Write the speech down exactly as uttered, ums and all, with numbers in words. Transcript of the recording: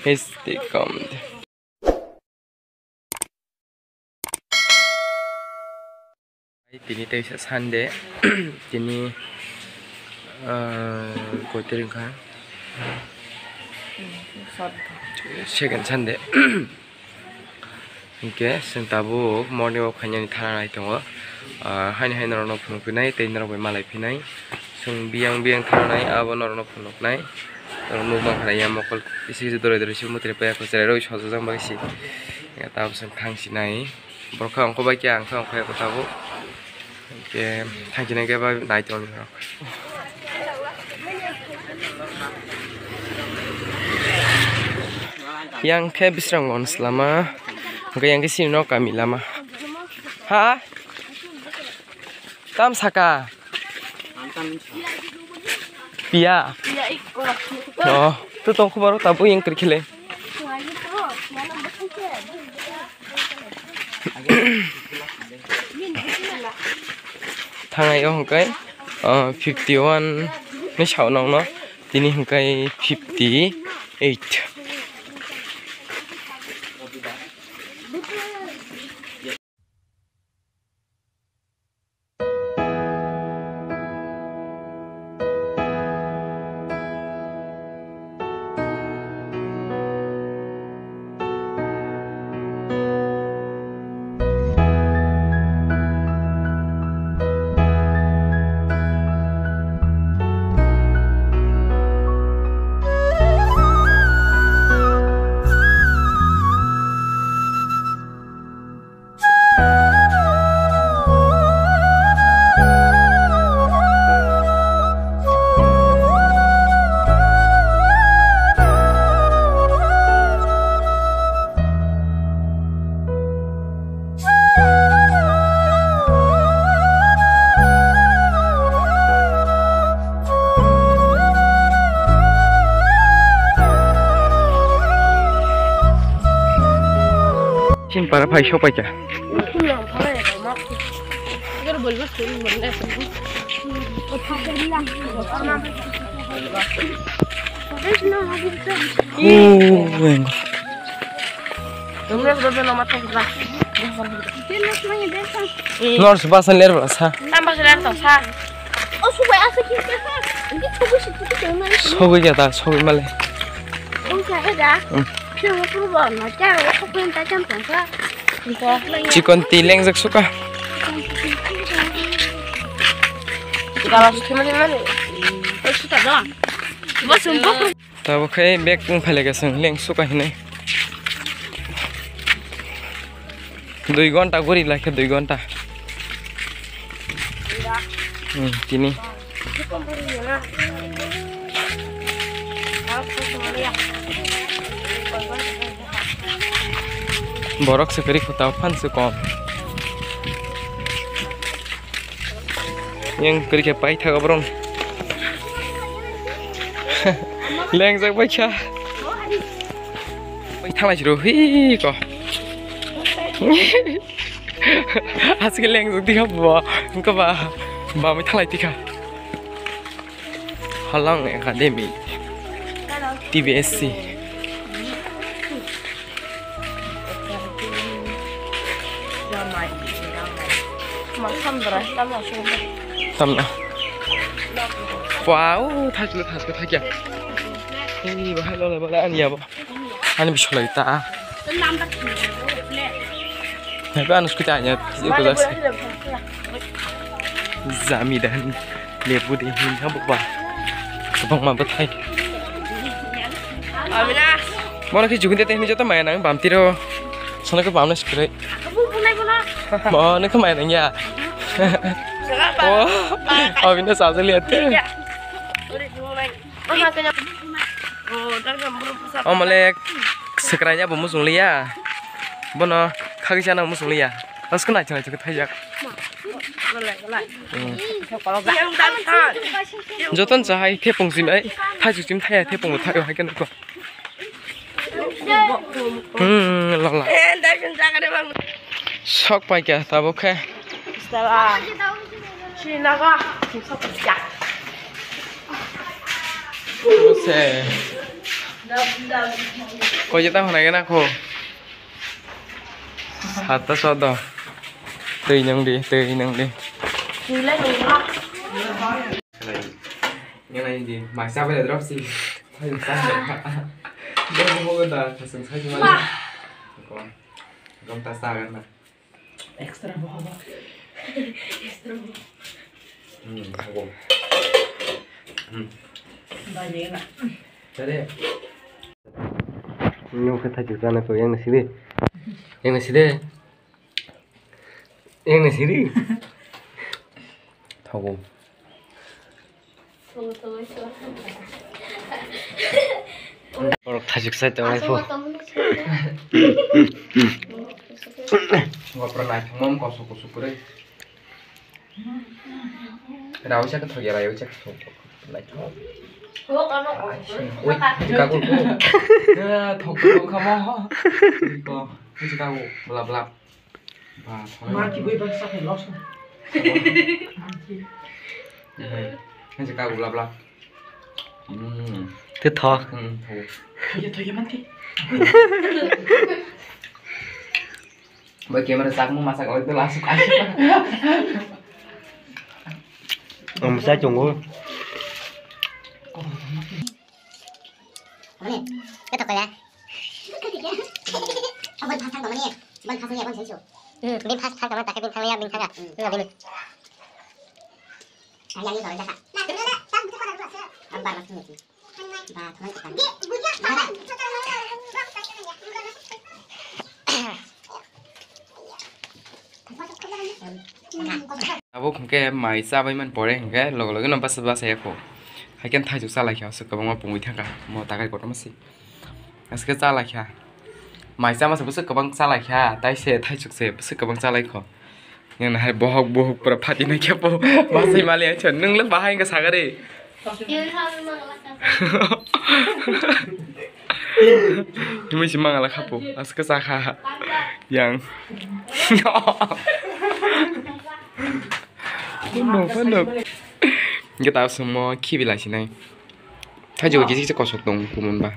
His they come. Tini teisa Sunday, tini, ah, koi tarik wngkha? Second Sunday. Hinkhe chwng tabuk morning walk khainani thana nai tongo. Ah, haini hai norokno phunukphinai tei norok bai malai phinai. Chwng biyang biyang thangnai abo norokno phunuknai. Norok nukmankha ya mokol kisi kisi dorai dorai se mwtai paiya kho cherai rok sojajak bagwi se. Ya tabuk chwng thangsinai. Borok khe ongkho bai khe ang khe ongkha ya kho tabuk. Hingke thangsinai khe bai nai tongni rok. Yang khe Bisramganj lama, hingke yang khe sini nok kami lama. Ha? Tam saka? Pia. Oh, tu tong khubaro tabuk yang kiri khele. Thangai o hingke, ah, fifty one ni sao nangno, tini hingke fifty eight. Chini para phai sok paikha. Nors basan ler bra sa. Tam basan ler tong sa. Sogwi ya ta, sogwi male. Hmm. Chikon ti lengjak suka. Tabuk khe bag wng phailai ka chwng leng suka hinwi. Dui gonta guri lai khe dui gonta. Hmm, tini. Borok se kwrwi kho ta phan se kom. Yang kwrwi khe paithago borok. Lengjak bai kha. Bai thalai siro hi ko. Asike lengjak dikha bo. Engko ba. Ba mai thalai dikha. Halong Academy, T B S C. Tamna. Wow, thaklo, thaklo, thakya. Ini bahai lo, bahai ani abo. Ani bisolai ta. Haiba anu skuti anya, iko jasi. Jami dan lebu de hin ha bukba. Kwbangma bwthai. Mono khe jugun de tei joto maya nang bamtiro. Sono khe bamno skrai. Mono khe maya nang ya. Oh, abina sajali ate. Omole swkrai ya bo muchung liya. Bono khagwi chana muchung liya. Asko naithok naithok khe thaijak. Hmm. Joton cha hai thepung chim ai. Thaichuk chim thaya thepung bo thaio hai khe nukho. Hmm, la la. Sok paikha tabuk khe. Sinaga. Se. Koi jeta hwnai gana kho. Hatta sodo. Twi nung di, twi nung di. Ngenai di, mai sabai drop si. Hai sa. Bo bo da kasung sai ma. Ko. Gom ta sa gan na. Extra bo habo. Extra bo. Hmm, habo. Hmm. Ba ni na. Tare. Nung khe thajwk chana kho, yang na sidi. Yang na sidi. Yang na sidi. Thogo. Borok thajwk sai tongnai pho. Gopro naithok mam kosok kosok kwrwi. Rawi sa khe thok ya, rawi sa khe thok. Naithok. Oi, kaku ko. Ya, thok ko kamo. Ko, ko kaku, blap blap. Ba, thok. Ma ki bui bang sa khe los. Hai, hai kaku blap blap. Hmm. Te thok. Hmm, thok. Thok ya, thok ya man ki. Bai camera sakmo masa kau itu langsung kasih. Ang masa chungo. Mane, kata kaya. Abang pasang kau mane, abang pasang ya, abang sensu. Hmm, bin pas pas kau tak bin sang ya, bin sang ya. Hmm, bin. Kaya ni kau jaga. Ambar mas ni. Abo hwnkhe mai chabai man pore hwnkhe loge loge no basa basa ya kho. Haikhe thaichuk chalai kha, aswk kwbangma pungwi thangkha, mo takai kotorma se. Aswk chalai kha. Mai chama se bwswk kwbang chalai kha, tai se thaichuk se bwswk kwbang chalai kho. Yang nahar bohok bohok pura phati nai khe po. Basai mali ang chon, nung le bahai ka sagare. Himui si mangala khapo, aske sakha. Yang. Phunuk, phunuk. Hingke ta sumo khibi lai sinai. Thaijwk kisi kisi kosok tong kumun ba.